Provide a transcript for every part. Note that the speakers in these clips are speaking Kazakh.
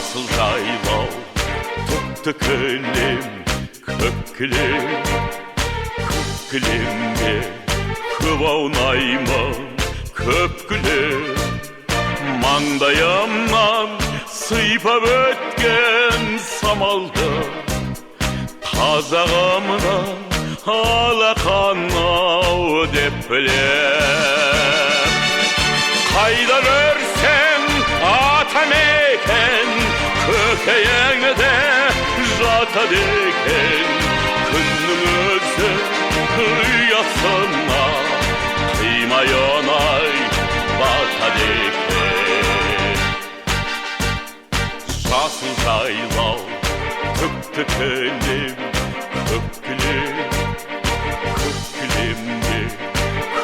Жасыл жайлау, түкті кілем, көк кілем, көк кілемде көп аунаймын, көп күлем. Маңдайымнан сыйпап өткен самалды қазағымның алақан-ау деп білем. Қайда көрсең атамекен, көкейіңде жатады екен. Күннің өзі ұясына қимай оңай батады екен. Жасыл жайлау, түкті кілем, көк кілем, көк кілемде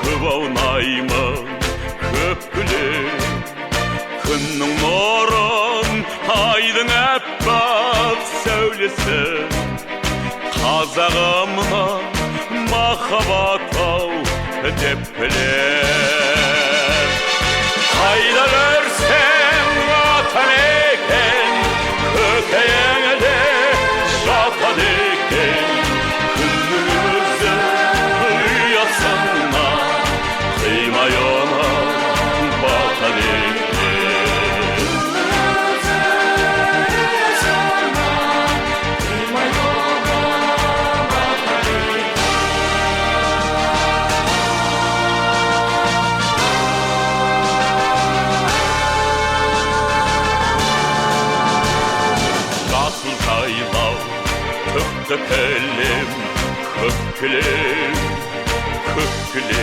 көп аунаймын, көп күлем. Күннің нұрын, айдың аппақ сәулесі қазағымның махаббат-ау деп білем. Қайда көрсең атамекен, көкейіңде жатады екен. Күннің өзі ұясына қимай оңай батады екен. Жасыл жайлау, түкті кілем, көк кілем, көк кілем.